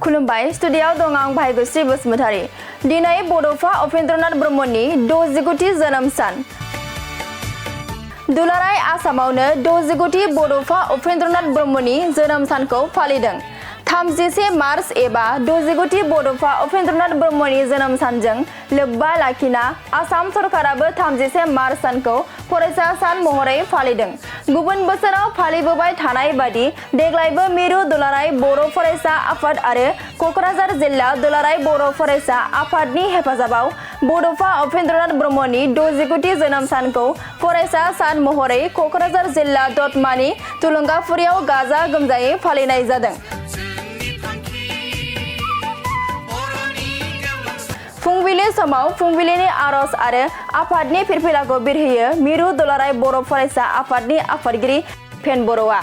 खुलुमबाय स्टुडियाव दं आं भाग्यश्री बसुमतारी। दिनै बड'फा उपेन्द्रनाथ ब्रह्मनि 69थि जोनोम सान। दुलाराय आसामावनो 69थि बड'फा उपेन्द्रनाथ ब्रह्मनि जोनोम सानखौ फालिदों। 31 मार्च एबा 69थि बड'फा उपेन्द्रनाथ ब्रह्मनि जोनोम सानजों लोब्बा लाखिना आसाम सरकाराबो 31 मार्च सानखौ फरायसा सान महरै फालिदों। गुबुन बोसोराव फालिबोबाय थानाय बादि देग्लायबो मिरु दुलाराय बर' फरायसा आफाद आरो क'क्राझार जिल्ला दुलाराय बर' फरायसा आफादनि हेफाजाबाव बड'फा उपेन्द्रनाथ ब्रह्मनि 69थि जोनोम सानखौ फरायसा सान महरै क'क्राझार जिल्ला दतमानि थुलुंगाफुरियाव गाजा गोमजायै फालिनाय जादों। फुंबिलि समाव फुंबिलिनि आरज आरो आफादनि फिरफिलाखौ बिरहोयो मिरु दुलाराय बर' फरायसा आफादनि आफादगिरि फेन बर'आ।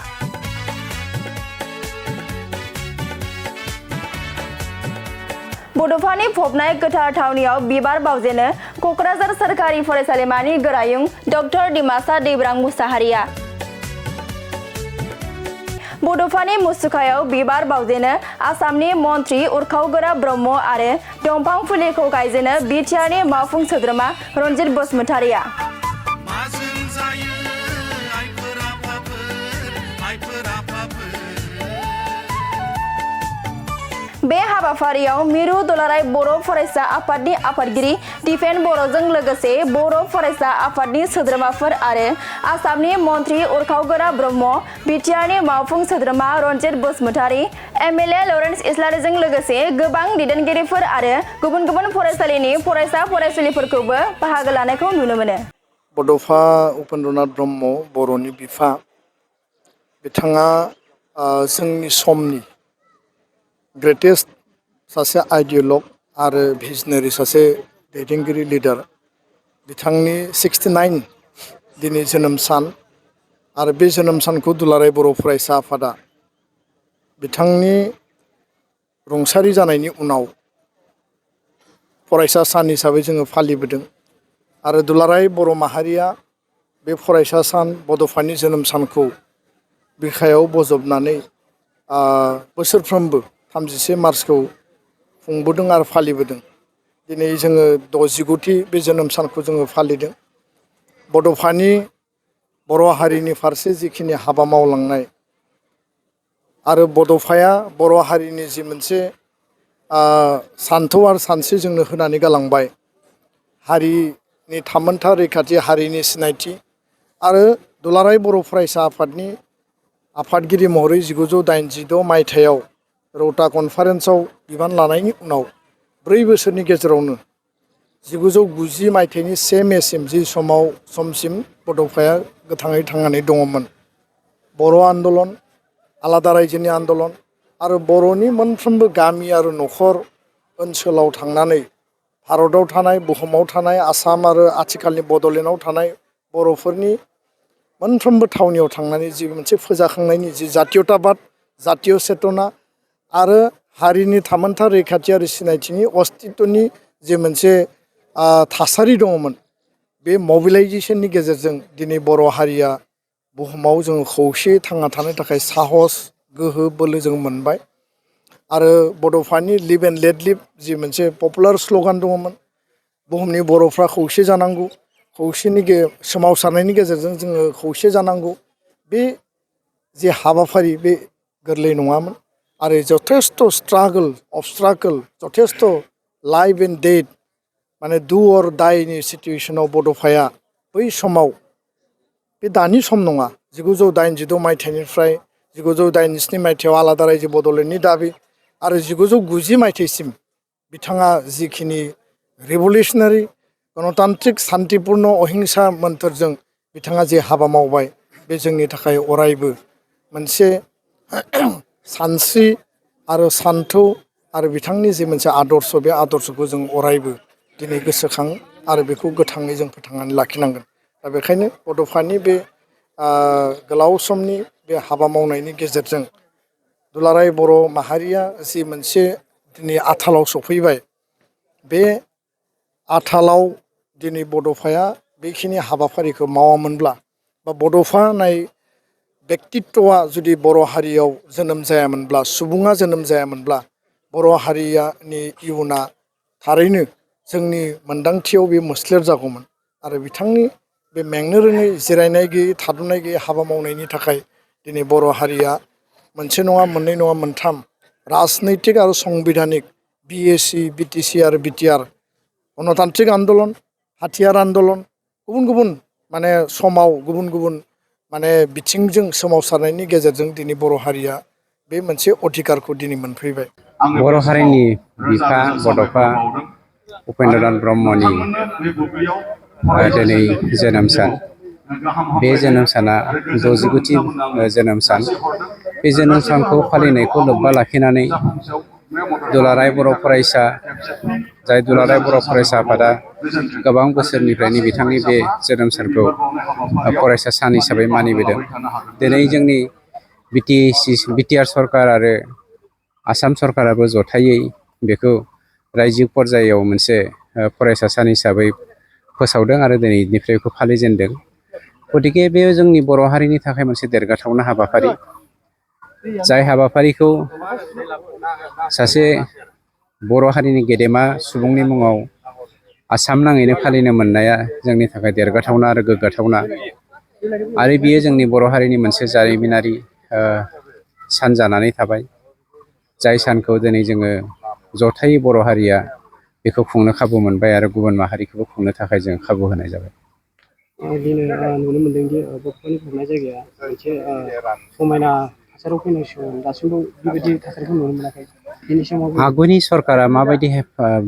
बड'फानि फबनाय गोथार थावनियाव बिबार बावजेनो क'क्राझार सोरखारि फरायसालिमानि गोरायुं डक्टर डिमासा दैब्रां मुसाहारिया। बड'फानि मुसुखायाव बिबार बावजेनो आसामनि मन्त्रि उरखावगोरा ब्रह्म आरो दंफां फुलिखौ गायजेनो बिटिआरनि मावफुं सोद्रोमा रनजित बसुमतारिया। बे हाबाफारियाव मिरु दुलाराय बर' फरायसा आफादनि आफादगिरि दिफेन बर'जों लोगोसे बर' फरायसा आफादनि सोद्रोमाफोर आरो आसामनि मन्त्रि उरखावगोरा ब्रह्म, बिटिआरनि मावफुं सोद्रोमा रनजित बसुमतारी, एमएलए लरेन्स इस्लारिजों लोगोसे गोबां दैदेनगिरिफोर आरो गुबुन गुबुन फरायसालिनि फरायसा फरायसुलिफोरखौबो बाहागो लानायखौ नुनो मोनो। बड'फा उपेन्द्रनाथ ब्रह्म बर'नि बिफा बिथाङा जोंनि समनि ग्रेटेस्ट सासे आइडियलग आरो भिजनारि सासे दैदेनगिरि लिडार। बिथांनि 69 दिनै जोनोम सान आरो बे जोनोम सानखौ दुलाराय बर' फरायसा आफादा बिथांनि रुंसारि जानायनि उनाव फरायसा सान हिसाबै जोङो फालिबोदों आरो दुलाराय बर' माहारिया बे फरायसा सान बड'फानि जोनोम सानखौ बिखायाव बजबनानै बोसोरफ्रोमबो 31 मार्चखौ खुंबोदों आरो फालिबोदों। दिनै जोङो 69थि बे जोनोम सानखौ जोङो फालिदों। बड'फानि बर' हारिनि फारसे जिखिनि हाबा मावलांनाय आरो बड'फाया बर' हारिनि जि मोनसे सान्थौ आरो सानस्रि जोंनो होनानै गालांबाय, हारिनि थामोन्था रैखाथि, हारिनि सिनायथि आरो दुलाराय बर' फरायसा आफादनि आफादगिरि महरै 1986 मायथाइयाव रौता कनफारेन्सआव बिबान लानायनि उनाव 4 बोसोरनि गेजेरावनो 1990 मायथाइनि 1 मेसिम जि समसिम बड'फाया गोथाङै थांनानै दङमोन। बर' आन्दलन, आलादा रायजोनि आन्दलन आरो बर'नि मोनफ्रोमबो गामि आरो न'खर ओनसोलाव थांनानै भारताव थानाय, बुहुमाव थानाय, आसाम आरो आथिखालनि बड'लेण्डआव थानाय बर'फोरनि मोनफ्रोमबो थावनियाव थांनानै जि मोनसे फोजाखांनायनि जि जातीयताबाद, जातीय चेतना आरो हारिनि थामोन्था रैखाथि आरो सिनायथिनि अस्तित्वनि जे मोनसे थासारि दङमोन, बे मबिलाइजेसननि गेजेरजों दिनै बर' हारिया बुहुमाव जोङो खौसेयै थांना थानो थाखाय साहस, गोहो, बोलो जों मोनबाय। आरो बड'फानि लिभ एन्ड लेट लिभ जि मोनसे पपुलार स्ल'गान दङमोन, बुहुमनि बर'फ्रा खौसे जानांगौ, खौसेनि सोमावसारनायनि गेजेरजों जोङो खौसे जानांगौ, बे जे हाबाफारि बे गोरलै नङामोन आरो जथेस्थ स्ट्रागोल अबस्ट्राकोल, जथेस्थ लाइफ एन्ड डेथ माने डु अर डाइनि सिटुवेसनाव बड'फाया बै समाव, बे दानि सम नङा, 1986 मायथाइनिफ्राय 1987 मायथाइयाव आलादा रायजो बड'लेण्डनि दाबि आरो 1990 मायथाइसिम बिथाङा जिखिनि रिभलिउसनारि गणतान्त्रिक सान्तिपुर्ण अहिंसा मोन्थोरजों बिथाङा जे हाबा मावबाय, बे जोंनि थाखाय अरायबो मोनसे सानस्रि आरो सान्थौ आरो बिथांनि जे मोनसे आदर्श, बे आदर्शखौ जों अरायबो दिनै गोसोखां आरो बेखौ गोथाङै जों फोथांनानै लाखिनांगोन। दा बेखायनो बड'फानि बे गोलाव समनि बे हाबा मावनायनि गेजेरजों दुलाराय बर' माहारिया जि मोनसे दिनै आथालाव सफैबाय, बे आथालाव दिनै बड'फाया बेखिनि हाबाफारिखौ मावामोनब्ला बा बड'फा होननाय व्यक्तित्वआ जुदि बर' हारियाव जोनोम जायामोनब्ला, सुबुङा जोनोम जायामोनब्ला बर' हारियानि इयुना थारैनो जोंनि मोन्दांथियाव बे मोस्लेर जागौमोन आरो बिथांनि बे मेंनो रोङै जिरायनाय गैयै थाद'नाय गैयै हाबा मावनायनि थाखाय दिनै बर' हारिया मोनसे नङा मोननै नङा मोनथाम राजनैतिक आरो संबिधानिक BAC BTC आरो BTR गणतान्त्रिक आन्दलन हाथियार आन्दलन गुबुन गुबुन माने समाव गुबुन गुबुन माने बिथिंजों सोमावसारनायनि गेजेरजों दिनै बर' हारिया बे मोनसे अधिकारखौ दिनै मोनफैबाय। बर' हारिनि बिफा बड'फा उपेन्द्रनाथ ब्रह्मनि दिनै जोनोम सान। बे जोनोम साना 69थि जोनोम सान। बे जोनोम सानखौ फालिनायखौ लोब्बा लाखिनानै दुलाराय बर' फरायसा जाय दुलाराय बर' फरायसा आफादा गोबां बोसोरनिफ्रायनो बिथांनि बे जोनोम सानखौ फरायसा सान हिसाबै मानिबोदों। दिनै जोंनि BTR सरकार आरो आसाम सरकाराबो जथायै बेखौ रायजो पर्यायाव मोनसे फरायसा सान हिसाबै फोसावदों आरो दिनैनिफ्राय बेखौ फालिजेनदों। गतिके बे जोंनि बर' हारिनि थाखाय मोनसे देरगाथावना हाबाफारि। जाय हाबाफारिखौ सासे बर' हारिनि गेदेमा सुबुंनि मुङाव आसाम नाङैनो फालिनो मोननाया जोंनि थाखाय देरगाथावना आरो गोग्गाथावना। आरो बियो जोंनि बर' हारिनि मोनसे जारिमिनारि सान जानानै थाबाय। जाय सानखौ दिनै जोङो जथायै बर' हारिया बेखौ खुंनो खाबु मोनबाय आरो गुबुन माहारिखौबो खुंनो थाखाय जों खाबु होनाय जाबाय। दिनै नुनो मोनदोंदि बड'फानि खुंनाय जायगाया मोनसे समायना थासारियाव फैनाय समाव दासिमबो बेबायदि थासारिखौ नुनो मोनाखै। बिनि समाव आगुनि सरकारा माबायदि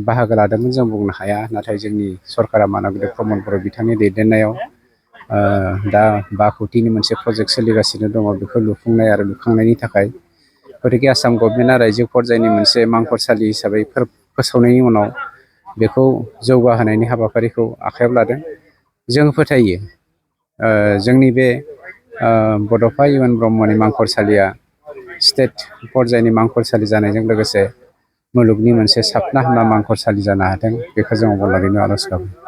बाहागो लादोंमोन जों बुंनो हाया, नाथाय जोंनि सरकारा मानबदेब प्रमद बर' बिथांनि दैदेननायाव दा 5 कौटिनि मोनसे प्रजेक्ट सोलिगासिनो दङ। बेखौ लुफुंनाय आरो लुखांनायनि थाखाय गतिके आसाम गभर्नमेन्टआ रायजो पर्यायनि मोनसे मांखरसालि हिसाबै फोसावनायनि उनाव बेखौ जौगाहोनायनि हाबाफारिखौ आखायाव लादों। जों फोथायो जोंनि बे बड'फा इउ एन ब्रह्मनि मांखरसालिया स्टेट पर्यायनि मांखरसालि जानायजों लोगोसे मुलुगनि मोनसे साबना हामना मांखरसालि जानो हाथों, बेखौ जों अबंलावरिनो आर'ज गाबो।